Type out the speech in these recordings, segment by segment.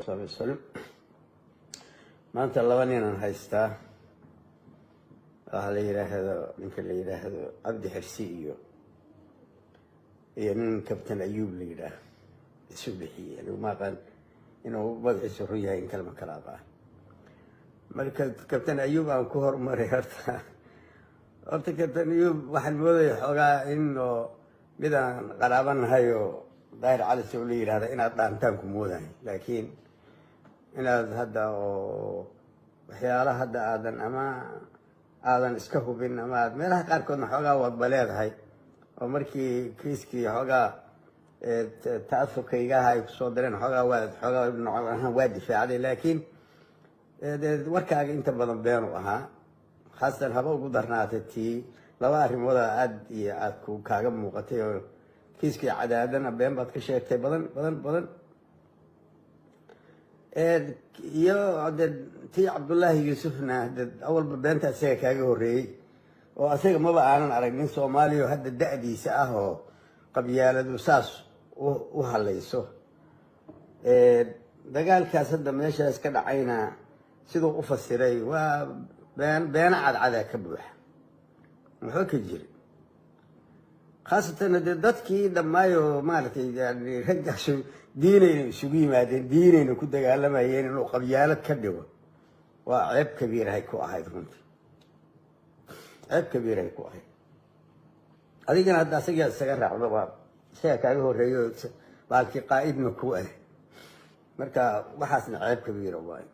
Wasaxbi wasalim. Maanta laba ninaan haystaa. Waxaa la yidhaahdo, ninka la yidhaahdo Cabdi Xirsi iyo nin Kabtan Ayuub la yidhaah isu bixiyey. Anigu ma aqaan inuu madaxiisu run yahay in kalma kala aqaan. Marka Kabtan Ayuub aan ku hormaray. Horta Kabtan Ayuub waxaan moodaya xoogaa in oo mid aan qaraabanahay oo Daahir Cali Sow la yidhahda inaad dhaantaan ku moodahay, laakiin inaad hadda oo waxyaala hadda aadan ama aadan iska hubin ama aad meelaha qaarkoodna xoogaa wadba leedahay, oo markii kiiskii xoogaa ta'asubkaygaha ay kusoo direen, xoogaa waa xoogaa nooc ahaan waa difaacday, laakiin dee warkaaga inta badan beenu ahaa. Khaasatan haba ugu darnaatay tii laba arrimooda aad iyo aad ku kaaga muuqatay, oo kiiskii Cadaadana been baad ka sheegtay badan badan badan, iyo de tii Cabdullaahi Yuusufna de awalba beenta isaga kaaga horreeyey, oo asaga maba aanan arag nin Soomaaliya oo hadda da'diisa ah oo qabyaaladu saas u halayso. Dagaalkaas hadda meeshaas ka dhacayna siduu u fasiray waa been, beena cadcadaa ka buuxa, waxba ka jiri. Khaasatan dee dadkii dhammaayo maaragtay, yani raggaasu diinayna isugu yimaadeen, diinayna ku dagaalamayeen, inuu qabyaalad ka dhigo waa ceeb kabiirahay ku ahayd runtii, ceeb kabiirahay ku ahayd. Adigana hadda asagaa isaga raacdo, waa isaga kaaga horreeyo, baalkii qaa'idna ku ah. Marka waxaasna ceeb kabiira waayo.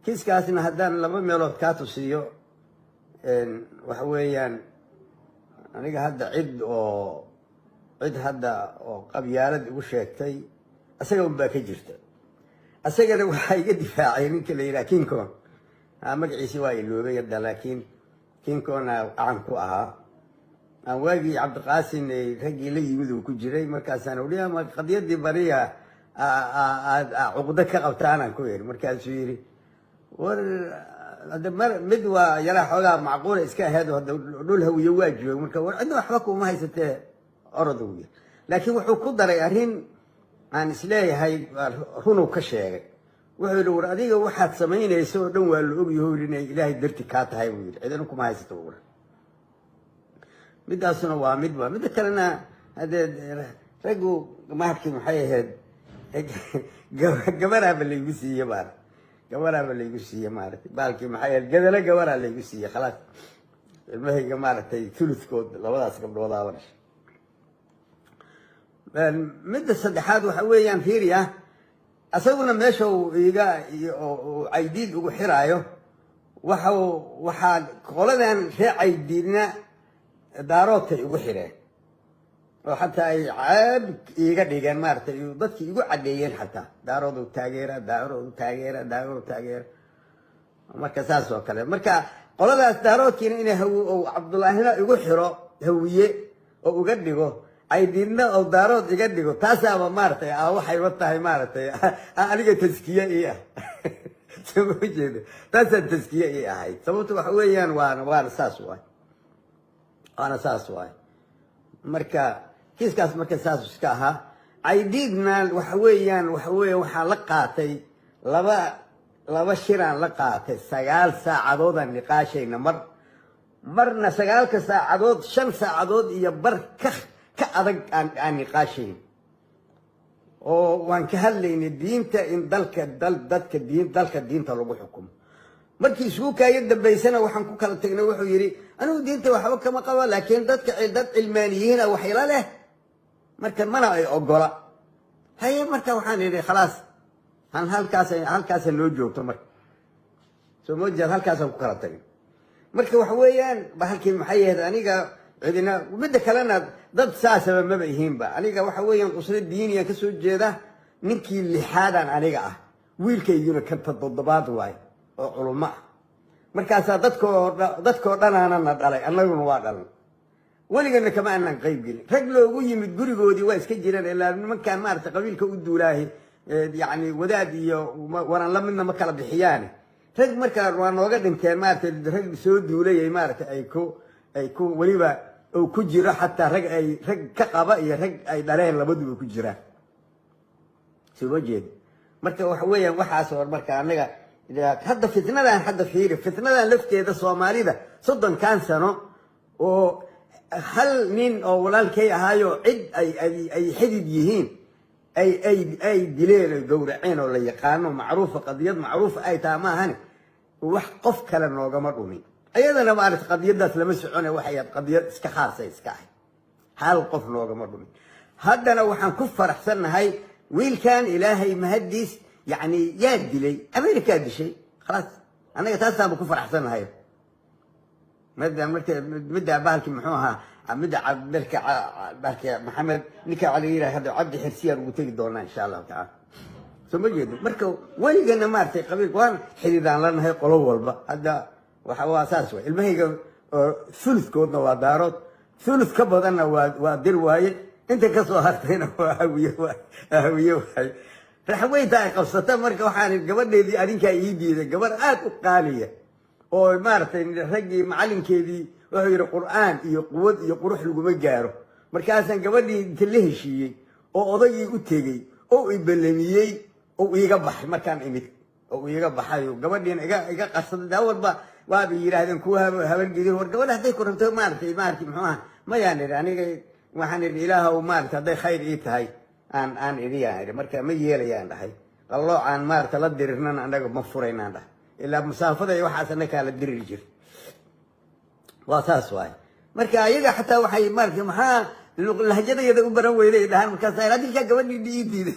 Kiiskaasna haddaan laba meelood kaa tusiyo, waxa weeyaan aniga hadda cid hadda oo qabyaalad igu sheegtay asaga unbaa ka jirta. Asagana waxaa iga difaacay ninka la yidhaha Kincon. Magaciisi waa iloobay hadda, laakiin Kincona caan ku ahaa. Aan waagii Cabdiqaasin raggii la yimid uu ku jiray. Markaasaan ui, ama qadiyadii bariya aad cuqdo ka qabtaanaan ku yidhi. Markaasuu yidhi, war hadda mar mid waa yaraa xoogaa macquula iska ahayd, hadda dhul Hawiye waa joog. Marka war cidna waxba kuma haysatee orod uu yiri. Laakiin wuxuu ku daray arrin aan isleeyahay runuu ka sheegay. Wuxuu yidhi, war adiga waxaad samaynaysa oo dhan waa la ogyaho, yidhi, inay Ilaahay darti kaa tahay buu yidhi, cidina kuma haysato buura. Midaasuna waa mid. Waa midda kalena, haddee raggu mahadkii maxay ahayd, gabaraaba laygu siiye maarata, gabaraaba laygu siiye maaragtay, baalkii maxay ahayd, gadalo gabaraa laygu siiye. Khalaas, ilmahayga maaragtay thuludkood labadaas gabdhoodaaba dhashay. Midda saddexaad waxa weeyaan, fiiriya, asaguna meesha uu iga Caydiid ugu xiraayo, waxa waxaa qoladan ree Caydiidna Daaroodkay ugu xireen, oo xataa ay ceeb iiga dhigeen maaragtay, dadkii igu caddeeyeen xataa Daaroodu taageera, Daaroodu taageera, Daaroodu taageera. Marka saas oo kale, marka qoladaas Daaroodkiina inay haw Cabdullaahina igu xiro Hawiye oo uga dhigo, Caydiidna oo Daarood iga dhigo, taasaaba maaragtay waxayba tahay maaragtay aniga taskiye ii ah. Soo ma jeedo? Taasaa taskiye ii ahayd. Sababta waxa weeyaan waana saas waay, waana saas waay. Marka kiiskaas marka saas iska ahaa. Caydiidna waxa weeya waxaa la qaatay laba shiraan la qaatay, 9 saacadoodaan niqaashayna. Marna 9-ka saacadood 5 saacadood iyo bar ka adag aan niqaashayn, oo waan ka hadlaynay diinta, in dalka dal dadka diin dalka diinta lagu xukumo. Markii isugu kaayo dambaysana waxaan ku kala tagnay, wuxuu yidhi, anigu diinta waxba kama qabo, laakiin dadka dad cilmaaniyiina waxayla leh, marka mana ay ogola haye. Marka waxaan idhi, khalaas, han halkaas halkaasa noo joogto. Marka soo ma jeed, halkaasaan ku kala tagnay. Marka waxa weeyaan bahalkii maxay ahayd, aniga cidina. Midda kalena dad saasaba maba ihiinba. Aniga waxa weeyaan usro diiniyan kasoo jeeda, ninkii lixaadaan aniga ah, wiilkayguna kanta toddobaad waay oo culummo ah. Markaasaa dadkoo dhanaana na dhalay, annaguna waa dhalan, weligana kama aanan qayb gelin. Rag loogu yimid gurigoodii waa iska jiraan, ilaa nimankaan maarata qabiilka u duulaahi, yani wadaad iyo waran la midna ma kala bixiyaane. Rag markaa waa nooga dhinteen maarata, rag soo duulayay maarata, ay ku weliba uu ku jiro xataa rag ay rag ka qaba iyo rag ay dhaleen labaduba ku jiraan. Soo ma jeed? Marka waxa weeyaan waxaas oo marka annaga hadda fitnadan, hadda fiiri fitnadan lafteeda, Soomaalida 30-kan sano oo hal nin oo walaalkay ahaayo cid ay xidid yihiin ay dileen oy gowraceen oo la yaqaano, macruufa, qadiyad macruufa ay taha maahane, wax qof kale noogama dhumin. Ayadana maarata qadiyadaas lama socone, waxay ahayd qadiyad iska khaasa iska ahay. Hal qof noogama dhumin. Haddana waxaan ku faraxsannahay wiilkan, Ilaahay mahaddiis. Yacni yaa dilay? Amerikaa dishay, khalaas. Annaga taasaanba ku faraxsannahay. Midda marka midda bahalki muxuu ahaa, midda marka bahalki Maxamed ninka cali yiraahdo, hadda Cabdi Xirsiyaan ugu tegi doonaa, insha Allahu tacaala. Soo ma jeedo? Marka weligana maaragtay qabiil waan xididaan lanahay qolo walba. Hadda waxa waa saas way. Ilmahayga thuluthkoodna waa Daarood, thuluth ka badanna waa Dir waaye, inta ka soo hartayna waa Hawiye, Hawiye waaye. Raxweynta ay qabsata. Marka waxaan gabadheedii adinkaa ii diiday, gabar aad u qaaliya oo maaragtay raggii macalinkeedii wuxuu yidhi Qur'aan iyo quwad iyo qurux laguma gaaro. Markaasaan gabadhii inta la heshiiyey oo odaygii u tegey oo iballamiyey oo iiga baxay markaan imid oo iiga baxay, gabadhiina iga qarsaday. Daawalba waaba yidhaahdeen kuwa Habargidir, war gabadha hadday ku rabto maaragtay muxuu aha. Mayaan idhi aniga, waxaan idhi Ilaahow, maaragtay hadday khayr ii tahay aan idiyaan idhi, marka ma yeelayaan dhahay. Qalloocaan maaragta la dirirnana annaga ma furaynaan dhahay, ilaa musaafada iyo waxaas annagaa la diriri jir. Waa saas waay. Marka ayaga xataa waxay maaragtay, maxaa lahjadayada u baran weyday dhahaan. Markaas adinkaa gabadhii ii diiday,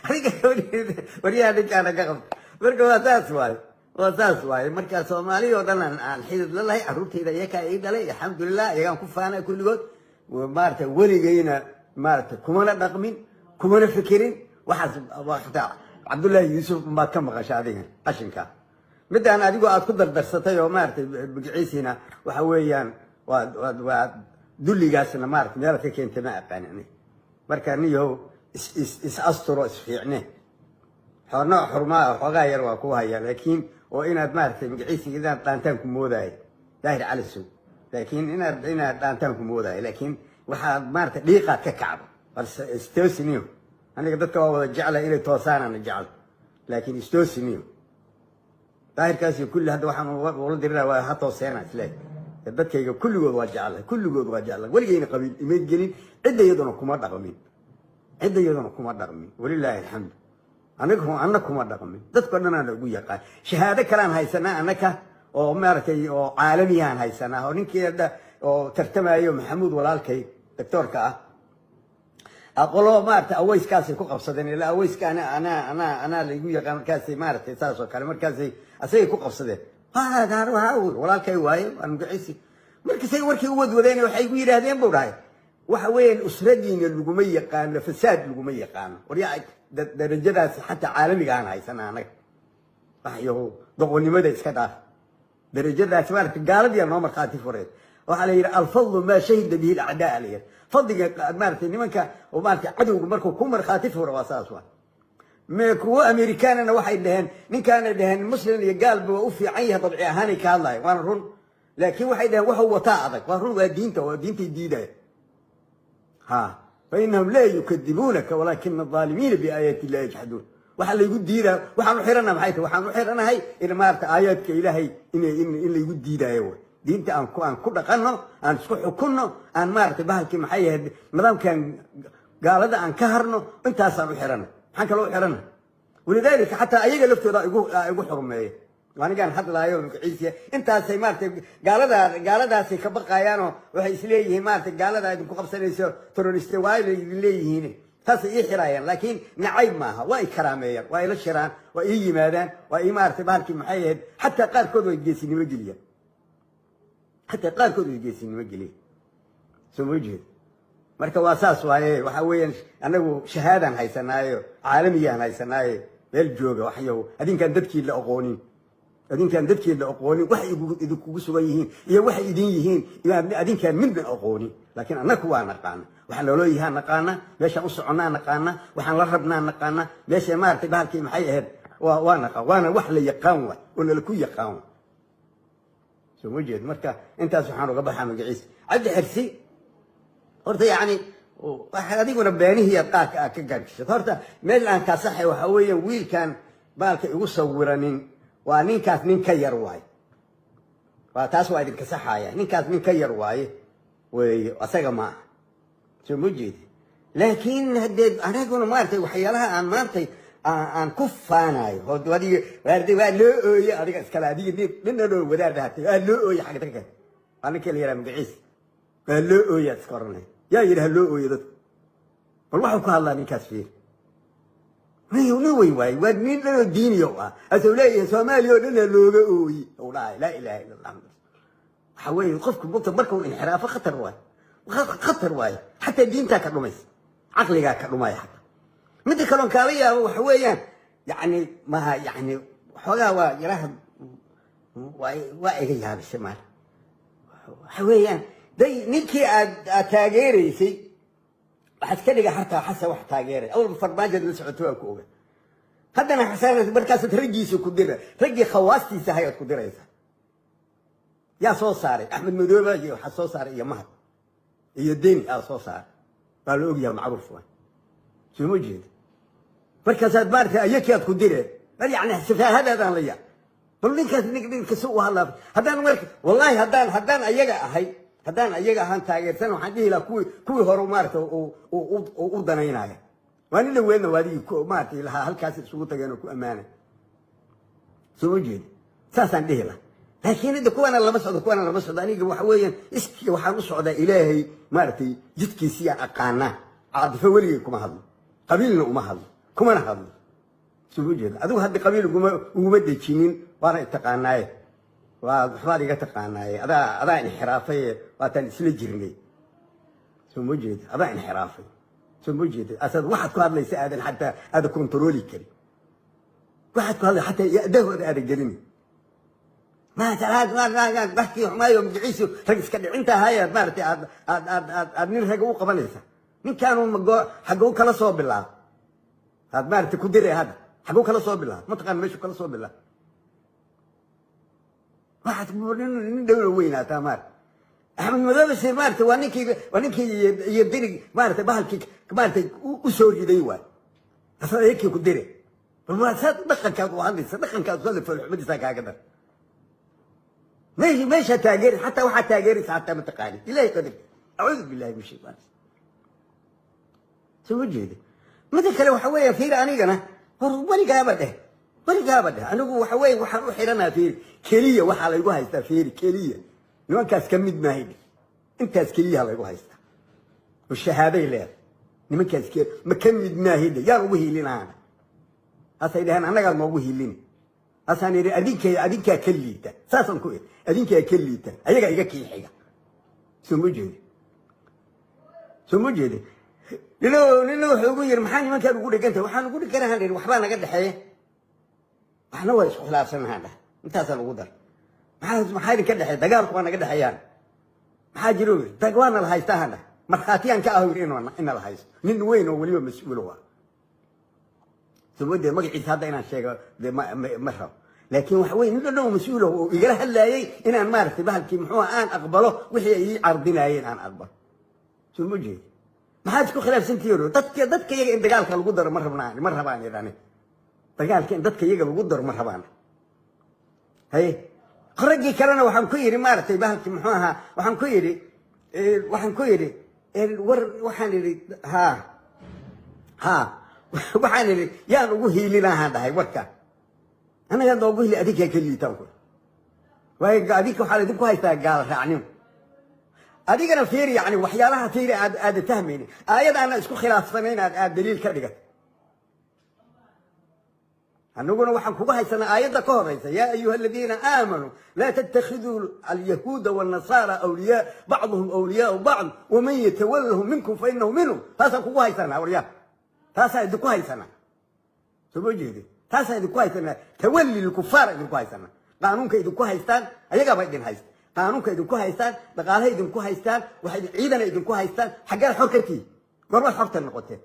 adinkaa gabadhii waryaha ninkaana ka qabta. Marka waa saas waay, waa saas waaye. Marka Soomaali oo dhan aan xidid la lahay, carruurtayda iyakaa ii dhalay, alxamdulilah, iyagaan ku faanay kulligood. Maaragtay weligayna maaragtay kumana dhaqmin, kumana fikirin waxaas. Waqta Cabdullaahi Yuusuf baad ka maqasha adiga qashinka. Midaan adigoo aad ku dardarsatay oo maaragtay magaciisiina waxa weeyaan waa dulligaasna maaragtay meelaad ka keentay ma aqaanin aniga. Marka niyahow is asturo, isfiicne, nooc xurmaa xoogaa yar waa ku haya, laakiin oo inaad maaragtay magaciisi inaad dhaantaan ku moodaayo Daahir Cali Sow, laakiin inaad dhaantaan ku moodaayo, laakiin waxaad maaragtay dhiiqaad ka kacdo. Balse istoosiniyo, aniga dadka waa wada jecla, inay toosaanana jecla, laakiin istoosiniyo daahirkaasi kulli. Hadda waxaan ula dirina waa ha tooseena isleey. Dadkayga kulligood waa jeclay, kulligood waa jeclay. Weligayna qabiil imayd gelin, cidda iyaduna kuma dhaqmin, cidda iyaduna kuma dhaqmin, walilaahi alxamdu. Aniga anna kuma dhaqmin, dadko dhan aan ugu yaqaan. Shahaado kalaan haysanaa annaka oo maaragtay oo caalamiyaan haysanaa, oo ninkii hadda oo tartamayo Maxamuud walaalkay doctoorka ah aqolo maaragtay aweyskaasay ku qabsadeen, ilaa aweyska ana anaa laygu yaqaan. Markaasay maaragtay saas oo kale markaasay asagay ku qabsadeen, walaalkay waaye, waan magaciisi. Markaasay warkii u wadwadeen, waxay igu yidhaahdeen buu dhahay, waxa weeyaan usradiina laguma yaqaano fasaad, laguma yaqaano. Waryaa, darajadaas xataa caalamiga aan haysana anaga, waxyo doqonnimada iska dhaaf. Darajadaas maaragtay gaaladii noo markhaati fureed. Waxaa la yidhi alfadlu maa shahida bihi alacdaa. La yidhi fadliga maaragtay nimanka oo maaragtay cadowga markuu ku markhaati furo waa saas. Waa me kuwo Amerikaanana waxay dhaheen ninkaanay dhaheen Muslim iyo gaalba waa u fiican yahay, dabci ahaanay ka hadlayo, waana run. Laakiin waxay dhaheen waxuu wataa adag. Waa run, waa diinta, waa diintay diidaya. Ha fainahum laa yukadibuunaka walaakina alaalimiina biaayaati illahi yajxaduun. Waxaa laygu diidaa, waxaan u xirana maxay tahay? Waxaan u xiranahay in maarata aayaadka Ilaahay in laygu diidaayo way. Diinta aan ku dhaqanno, aan isku xukunno, aan maaragtay bahalkii maxay ahayd nidaamkan gaalada aan ka harno, intaasaan u xirana. Maxaan kaloo u xirana? Walidaalika xataa ayaga laftooda igu xurmeeya anigaan hadlaayo magaciisiya. Intaasay maaragtay gaaladaasay ka baqayaanoo waxay isleeyihiin maaragtay gaalada idinku qabsanayso, terrorist waa la idin leeyihiin, taasay ii xiraayaan. Laakiin nacayb maaha, waa i karaameeyaan, waa ila shiraan, waa ii yimaadaan, waa ii maaragtay bahalkii maxay ahayd. Xataa qaarkood way geesinimo geliyaan, xataa qaarkood way geesinimo geliyaan. Soo ma jeed? Marka waa saas waaye. Waxa weeyaan anagu shahaadaan haysanaayo, caalamiyaan haysanaaye, meel jooga waxyow adinkaan dadkii la aqoonin, adinkaan dadkii la aqoonin, waxay idinkugu sugan yihiin iyo waxay idin yihiin adinkaan midna aqoonin. Laakiin annaku waa naqaana, waxaan naloo yahaa naqaana, meeshaan u soconnaa naqaana, waxaan la rabnaa naqaana, meesha maaragtay bahalkii maxay ahayd waa naqaan, waana wax la yaqaan waay oo nala ku yaqaan waay. Soo ma jeed? Marka intaas waxaan uga baxaa magaciisa Cabdi Xirsi. Horta yacni Waxaad adiguna beenihii aad qaarka aad ka gaarkisad. Horta meel aan kaa saxay waxa weeye, wiilkan baalka igu sawiranin waa ninkaas, nin ka yar waaye. Waa taas, waa idinka saxaya. Ninkaas nin ka yar waaye weeye, asaga ma aha. Soo ma jeedi? Laakiin haddee anaguna maaragtay waxyaalaha aan maantay aan ku faanayo, oo adiga waarde waa loo ooye, adiga iskale, adiga nin ninanoo wadaad ahatay, waa loo ooye xagga dadka. Waa ninkii la yidhaha magaciis, waa loo ooye aad iska oranay. Yaa yidhi ha loo ooye dadka? Bal waxuu ku hadlaa ninkaas fiir. Nin weyn waaye, waa nin dhanoo diiniyo ah, asuu leeyahay Soomaaliya oo dhan looga ooye uu dhahay. Laa ilaaha illa Allah. Waxa weeye, qofku mugta markuu inxiraafo khatar waaye, khatar waaye. Xataa diintaa ka dhumaysa, caqligaa ka dhumaya. Xataa midda kaloon kaala yaabo waxa weeyaan, yani maha, yani xoogaa waa yaraha, waa iga yaabisay maal. Waxa weeyaan day ninkii aad taageeraysay waxaad ka dhiga hartaa Xasan wax taageeray. Awalba Farmaajoad la socoto, waa ku oga. Haddana Xasan markaasaad raggiisa ku dira, raggii khawaastiisa ahay aad ku diraysa. Yaa soo saaray? Axmed Madooba iyo waxaa soo saaray iyo Mahad iyo Deni aa soo saaray. Waa la ogyahay, macruuf waay. Soo ma jeeda? Markaasaad maaragtay ayakii aad ku direen. Bal yani safaahadaadaan la yaab. Bal ninkaas ninka si u hadlaa, haddaan marka wallahi haddaan ayaga ahay, haddaan ayaga ahaan taageersan, waxaan dhihi lahaa kuwii hore maaragta u danaynaya. Waa nin dhaweedna waa adigii maaragtay lahaa halkaas isugu tageen oo ku ammaanay. Soo ma jeeda? Saasaan dhihi lahaa. Laakiin hadda kuwana lama socdo, kuwana lama socdo. Aniga waxa weeyaan iskii waxaan u socdaa Ilaahay maaragtay jidkiisiyaan aqaanaa. Caadifo weligay kuma hadlo, qabiilna uma hadlo, kumana hadlo. Soo ma jeeda? Adigu hadda qabiil uguma dejinin, waana taqaanaaye, waa waxbaad iga taqaanaaye. Adaa inxiraafaye, waataan isla jirnay. Soo ma jeeda? Adaa inxiraafay. Soo ma jeeda? Asaad waxaad ku hadlaysa aadan xataa aadan kontarooli karin. Waxaad ku hadlay xataa dahooda aadan gelin. Waxkii xumaayo magaciisu rag iska dhicinta ahayaad maaragtay aad nin raga u qabanaysa. Ninkaanu xagguu kala soo bilaab aad maaragtay ku diray? Hadda xagguu kala soo bilaab? Mataqaan meeshuu kala soo bilaab? Waxaad nin dhowla weynaataa maarata. Axmed Madoobe se maarata waa ninkii iyo dirig maarata bahalkii maarata u soo riday waay. Asad ayakii ku dire. Bal waa saad dhaqankaad u hadlaysa, dhaqankaad u hadlay, foolxumadiisaa kaaga dar. Meeshaa taageeri, xataa waxaa taageeraysa xataa ma taqaanid. Ilahay qadarka, acuudu billahi min shaytaan. Soo ma jeeda? Mida kale waxa weeya, fiir, anigana hor weligaaba dheh, weligaaba dheh. Anigu waxa weeye waxaan u xiranaa, fiiri, keliya waxaa laygu haystaa, fiiri, keliya nimankaas ka mid maahay. Intaas keliyaha laygu haystaa oo shahaaday leedahay. Nimankaas ma ka mid maahay, yaan ugu hiilinaana. Hasay dhaheen annagaa noogu hiilini. Hasaan idhi adinkaa ka liita. Saasaan ku idhi, adinkaa ka liita, ayagaa iga kii xiga. Soo ma jeedi? Soo ma jeedi? Nina wuxuu ugu yidhi, maxaa nimankaan ugu dhegantah? Waxaan ugu dheganahaan idhi, waxbaa naga dhexeeya, waxna waa isku khilaafsanahaan dhah. Intaasaan ugu dar. Maxaa idinka dhexeeya? Dagaalku waa naga dhexeeyaan. Maxaa jiro? Dag waana la haystaahaan dhah. Markhaatiyaan ka ah yidhi ina la haysto. Nin weyn oo weliba mas-uul waa sababdee magaciisa hadda inaan sheego dee ma rabo. Laakiin waxa weye nin dhan oo mas-uul ah oo igala hadlaayay inaan maaragtay bahalkii muxuu aan aqbalo wixii ay ii cardinaayeen aan aqbalo. Soo ma jeedi? Maxaad isku khilaafsantihiin? Dadka iyaga in dagaalka lagu daro ma rabnaan, ma rabaan idhani. Dagaalka in dadka iyaga lagu daro ma rabaan. Haye, raggii kalena waxaan ku yidhi maaragtay bahalkii muxuu ahaa, waxaan ku yidhi war, waxaan idhi ha waxaan idhi yaan ugu hiilinahaan dhahay warka annagaa noogu hili, adinkaa ka liitaan ku waayo. Adinka waxaa laydinku haystaa gaala raacnimo. Adigana fiiri, yani waxyaalaha fiiri aada fahmaynin, aayad aana isku khilaafsanayn aad daliil ka dhigat. Anaguna waxaan kugu haysanaa aayadda ka horeysa, yaa ayuha aladiina aamanuu laa tattakhiduu alyahuuda waalnasaara awliyaa bacduhum awliyaau bacd waman yatawallahum minkum fa inahu minhum. Taasaan kugu haysanaa waryaa, taasaan idinku haysanaa. Soo ma jeedin? Taasaan idinku haysanaa, tawalli lkufaar idinku haysanaa. Qaanuunka idinku haystaan ayagaaba idin haysta, qaanuunka idinku haystaan, dhaqaalaha idinku haystaan, waxay ciidana idinku haystaan. Xaggeed xor ka tihi? Goormaad xorta noqoteen?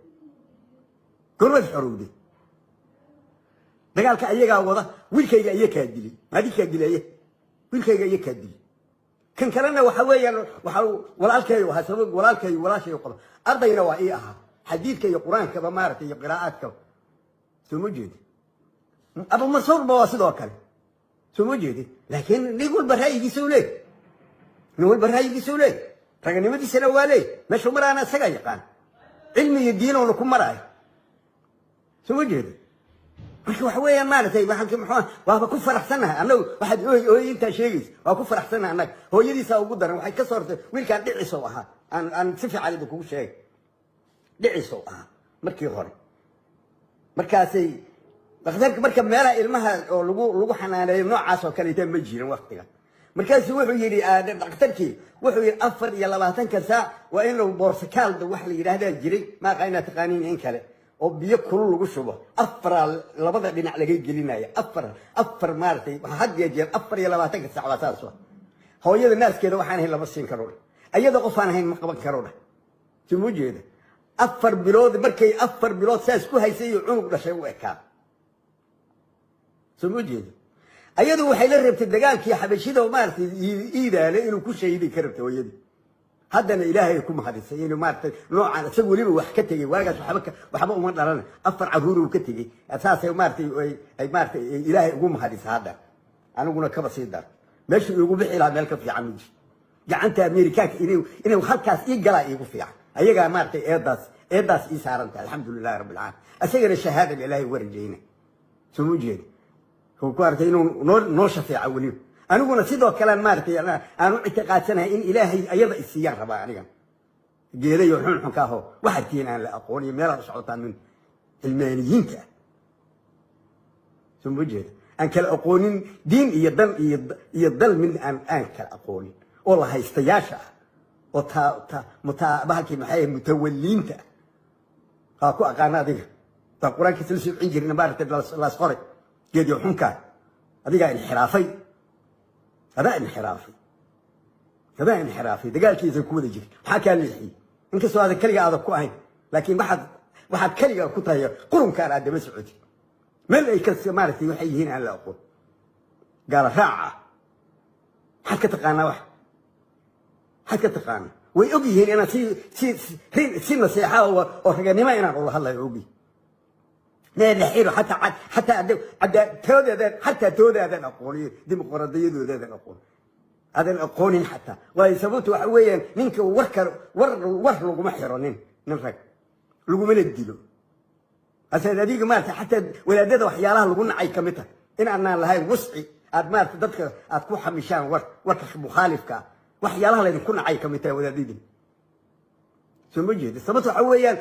Goormaad xorowday? Dagaalka ayagaa wada. Wiilkayga iya kaa dilay, adinkaa dilay, wiilkayga iya kaa dilay. Kan kalena waxa weeyaan waxa walaalkay ahaa, sabab walaalkay walaashay qaba, ardayna waa ii ahaa, xadiidka iyo Qur-aankaba maaragtay iyo qiraa'aadkaba. Soo ma jeedi? Abu Mansuurba waa sidoo kale. Soo ma jeedi? Laakiin nin walba ra'yigiisa u leey, nin walba ra'yigiisa u leey, raganimadiisana waa leey. Meeshuu maraana isagaa yaqaan, cilmi iyo diinoona ku maraayo. Soo ma jeedi? Marka waxa weeyaan maaragtay waxaan muxuu waaba ku faraxsanahay annagu. Waxaad ooy ooy intaa sheegaysa, waa ku faraxsanahay annaga. Hooyadiisaa ugu daran, waxay ka soo hortay wiilkaan dhicisow ahaa. Aan si fiican idinkugu sheegay, dhicisow ahaa markii hore. Markaasay dhakhtarka, marka meelaha ilmaha oo lagu xanaaneeyo noocaas oo kaleeta ma jirin waktiga. Markaasuu wuxuu yidhi dhakhtarkii, wuxuu yidhi 24-ka saac waa inuu boorsakaalda wax la yidhaahdaa jiray, maaqa inaad taqaaniin in kale, oo biyo kulul lagu shubo, afaraa labada dhinac laga gelinaya, afar afar maaragtay, had iyo jeer 24-ka saac waa saas. Wa hooyada naaskeeda waxaan ahayn lama siin karo dheh, ayada qof aan ahayn ma qaban karo dheh. Soo ma jeeda? 4 bilood, markay 4 bilood saas ku haysay iyo cunug dhashay u ekaa. Soo ma jeeda? Ayadu waxay la rabtay dagaalkii Xabashida maaragtay Iidaale inuu ku shahiday ka rabtay hooyadii. Haddana Ilaahay ku mahadisay inuu maaragtay noocan isagu weliba wax ka tegey. Waagaas waxba uma dhalan, afar caruur uu ka tegey. Saasay maaragtay ay maaragtay Ilaahay ugu mahadisay. Hadda aniguna kaba sii dar, meeshuu iigu bixi lahaa meel ka fiican ma jirto. Gacanta Amerikaanka inuu halkaas ii galaa iigu fiican. Ayagaa maaragtay eedaas ii saaran tahay. Alxamdulilahi rabbi alcaalamiin. Isagana shahaada Ilaahay uga rajayna. Soo ma jeeda? Ku artay inuu noo shafeeca weliba. Aniguna sidoo kale maaragtay aan u ictiqaadsanahay in Ilaahay ayada isiiyaan rabaa. Anigan geedayo xunxunka ahoo waxaad tihiin aan la aqoon iyo meelaad u socotaan min cilmaaniyiinta ah. Soo ma jeeda? Aan kala aqoonin diin iyo dan iyo dal mid aan kala aqoonin, oo la haystayaasha ah, oo ta ta mutaa bahalkii maxay mutawalliinta ah. Waa ku aqaana adiga taa Qur-aankiisa la subcin jirna maaragtay laas qoray geediyo xunkaa. Adigaa inxiraafay, adaa inxiraafay, adaa inxiraafay. Dagaalkiisa ku wada jiri, maxaa kaa leexiyey? Inkastoo aadan keliga aadan ku ahayn, laakiin waxaad keliga ku tahay qurunkaan aad daba socotid, meel ay ka maaragtay waxay yihiin aan la aqoon, gaala raaca. Maxaad ka taqaanaa? Wax maxaad ka taqaanaa? Way og yihiin inaan si naseexa oo raganimo inaan ula hadlayo og yihiin. Needhaxiro xataa toodeedan, xataa toodaadan aqooniyo dimuqraadiyadoodaadan aqoon, aadan aqoonin xataa. Waayo, sababta waxa weeyaan ninka warka war laguma xiro, nin rag lagumana dilo. Asaad adiga maarata xataa wadaadada waxyaalaha lagu nacay ka mid tahay in aanaan lahayn wusci aad maarata dadka aad ku xamishaan warka mukhaalifka ah. Waxyaalaha laydinku nacay ka mid tahay wadaadadii. Soo ma jeeda? Sababta waxa weeyaan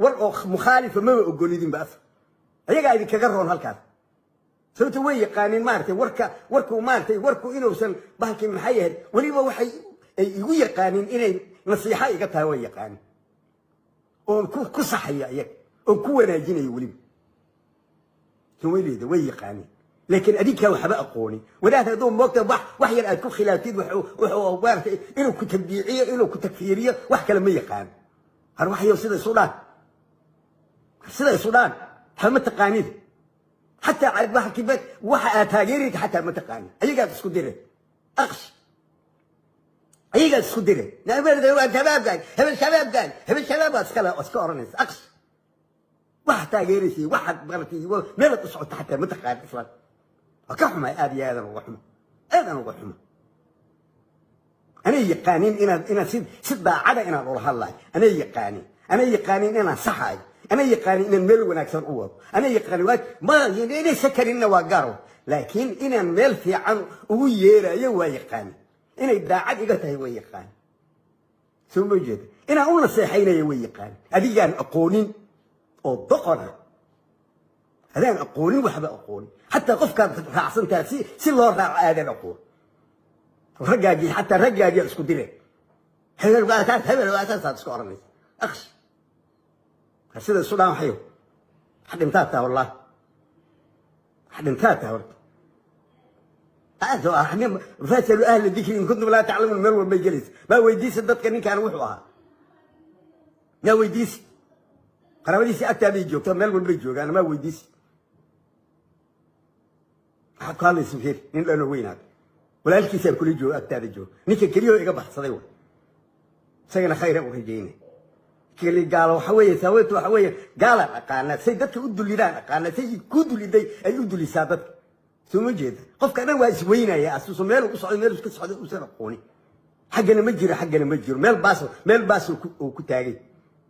war oo mukhaalifa maba ogolidinba asal. Ayagaa idinkaga roon halkaas. Sababta way yaqaaniin maaragtay warka warku maaragtay warku inuusan bahalkii maxay ahayd. Weliba waxay ay igu yaqaaniin inay nasiixo iga tahay way yaqaaniin, oon ku saxayo iyaga, oon ku wanaajinayo weliba. Somalida way yaqaaniin, laakiin adinkaa waxba aqoonin. Wadaad hadduu moogta wax yar aad ku khilaaftid, wuxuu maaragtay inuu ku tabdiiciyo, inuu ku takfiiriyo, wax kale ma yaqaan. Har waxyo sida isu dhaan, sida isu dhaan, waxba ma taqaanid. Xataa waxa aad taageeraysa xataa ma taqaanin. Ayagaad isku dire aqsh, ayagaad isku dire. Shabaabkaan hebel, shabaabkaan hebel, shabaab baad iska oranaysa. Aqsh, waxa taageeraysay, waxaad maratay, meelaad u socota xataa ma taqaanin islaan. Waa ka xumay, aad iyo aadan uga xuma, aadan uga xuma. Anay yaqaanin inaad si daacada inaan ula hadlayo. Anay yaqaanin, anay yaqaanin inaan saxayo, anay yaqaanin inaan meel wanaagsan u wado, anay yaqaanin. Waa ma inaysa karinna waa gaaro, laakiin inaan meel fiican ugu yeerayo waa yaqaanin, inay daacad iga tahay waa yaqaanin. Soo ma jeeda? Inaan u naseexaynayo way yaqaanin. Adigaan aqoonin oo doqon ah, adaan aqoonin, waxba aqoonin, xataa qofkaad raacsantaha si loo raaco aadan aqoon. Raggaagii, xataa raggaagii isku dire, hebel waa taas, hebel waa taasaad iska oranaysa. Aqsh, sida isu dhaan waxayo. Wax dhintaa taa, wallahi wax dhintaa taa horta. فاسألوا أهل الذكر إن كنتم لا تعلمون. Meel walbay gelaysa. Maa weydiisa dadka ninkaan wuxuu ahaa? Maa weydiisi? Qaraabadiisi agtaa bay joogtaa, meel walbay joogaan. Maa weydiisi? Waxaad ku hadlaysa fiir, nin dhanoo weynaad. Walaalkiisaan kula joogo, agtaada joogo, ninka keliyoo iga baxsaday wa. Isagana khayra u rajaynay. Keli gaalo waxa weeye, sababtu waxa weeye, gaalaan aqaanaa, say dadka u dulidaan aqaanaa, say ku duliday ay u dulisaa dadka. Soo ma jeeda? Qofka dhan waa isweynaya, asuuso meel u socdo, meel iska socdo uusan aqoonin. Xaggana ma jiro, xaggana ma jiro, meel baas uu ku taagay.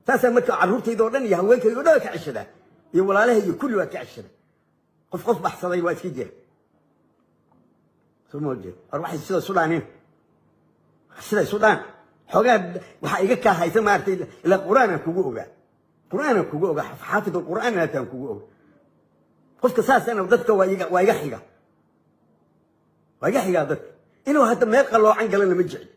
Saasaa marka carruurtayda oo dhan iyo haweenkayda o dhan ka ceshadaa, iyo walaalaha iyo kulli waa ka ceshada. Qof baxsaday waa iska jira. Soo ma jeeda? War waxay sida isu dhaanin, sida isu dhaan. Xoogaa waxaa iga kaa haysa, maaragtay, ilaa Qur-aanaan kugu ogaa, Qur-aanaan kugu ogaa, xaafid alqur'aan inaataan kugu oga. Qofka saasana dadka waa iga xiga, waa iga xigaa dadka. Inuu hadda meel qaloocan galana ma jecel.